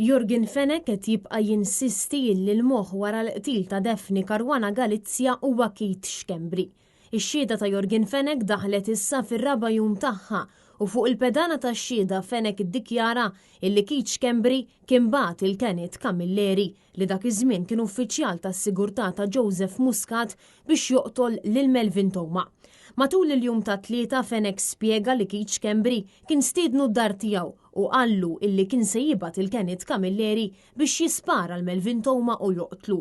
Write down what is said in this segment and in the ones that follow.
Yorgen Fenech qed jibqa' jinsisti illi l-moħħ wara l-qtil ta' Daphne Caruana Galizia huwa Keith Schembri. Ix-xhieda ta' Yorgen Fenech daħlet issa fir-raba' jum tagħha u fuq il-pedana tax-xhieda Fenech iddikjara illi Keith Schembri kien bagħat 'il Kenneth Camilleri li dak iż-żmien kien uffiċjal tas-sigurtà ta' Joseph Muscat biex joqtol lil Melvin Theuma. Matul il-jum tat-Tlieta Fenech spjega li Keith Schembri kien stiednu d-dar tiegħu u qallu illi kien se jibgħat 'il Kenneth Camilleri biex jispara 'l Melvin Theuma u joqtlu.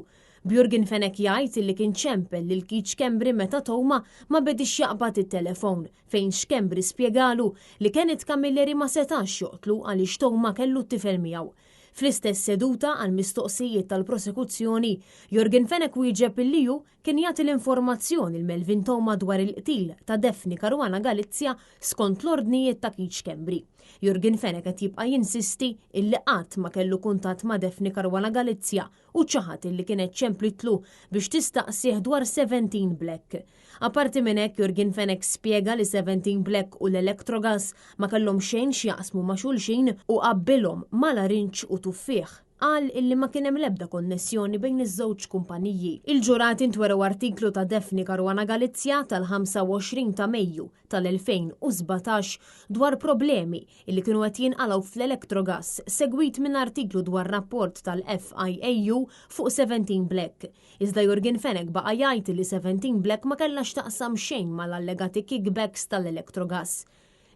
B'Jurgen Fenech jgħid illi kien ċempel lil Keith Schembri meta Theuma ma bediex jaqbad it-telefon, fejn Schembri spjegalu li Kenneth Camilleri ma setax joqtlu għaliex Theuma kellu t-tifel miegħu. Fl-istess seduta għall-mistoqsijiet tal-prosekuzzjoni, Yorgen Fenech wieġeb illi hu kien jagħti l-informazzjoni 'l Melvin Theuma dwar il-qtil ta' Daphne Caruana Galizia skont l-ordnijiet ta' Keith Schembri. Yorgen Fenech qed jibqa' jinsisti illi qatt ma kellu kuntatt ma' Daphne Caruana Galizia u ċaħad illi kienet ċemplitlu biex tistaqsih dwar 17 Black. Apparti minn hekk, Yorgen Fenech spjega li 17 Black u l-Electrogas ma kellhom xejn x'jaqsmu ma' xulxin u qabbilhom ma' larinġ u tuffieħ. Qal illi ma kien hemm l-ebda konnessjoni bejn iż-żewġ kumpaniji. Il-ġurati ntwerew artiklu ta' Daphne Caruana Galizia tal-25 ta' Mejju tal-2017 dwar problemi illi kienu qed jinqalgħu fl-Electrogas, segwit minn artiklu dwar rapport tal-FIAU fuq 17 Black. Iżda Yorgen Fenech baqa' jgħid illi 17 Black ma kellha x'taqsam xejn mal-allegati kickbacks tal-Electrogas.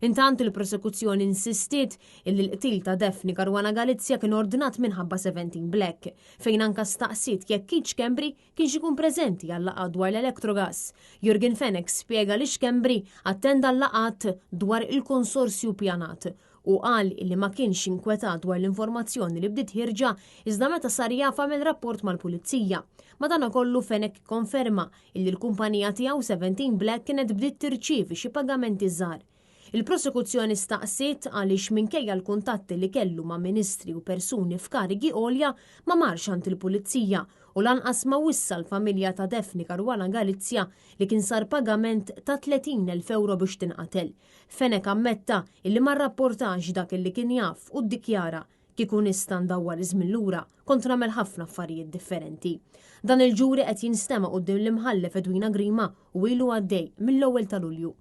Intant il-prosekuzzjoni insistiet illi l-qtil ta' Daphne Caruana Galizia kien ordnat minħabba 17 Black, fejn anka staqsiet jekk Keith Schembri kienx ikun preżenti għal-laqgħat dwar l-Electrogas. Yorgen Fenech spjega li Schembri attenda l-laqgħat dwar il-konsorzju pjanat u qal li ma kienx inkwetat dwar l-informazzjoni li bdiet ħierġa iżda meta sar jaf għamel rapport mal-pulizija. Madanakollu Fenech ikkonferma illi l-kumpanija tiegħu 17 Black kienet bdiet tirċievi xi pagamenti żgħar. Il-prosekuzzjoni staqsiet għaliex minkejja l-kuntatti li kellu ma' ministri u persuni f'karigi għolja ma marx għand il-pulizija u lanqas ma wissa l-familja ta' Daphne Caruana Galizia li kien sar pagament ta' 30,000 ewro biex tinqatel. Fenech ammetta illi ma rrapportax dak illi kien jaf u ddikjara Kieku nista' ndawwar iż-żmien lura, kont nagħmel ħafna affarijiet differenti. Dan il-ġuri qed jinstema' quddiem l-Imħallef Edwina Grima u ilu għaddej mill-ewwel ta' Lulju.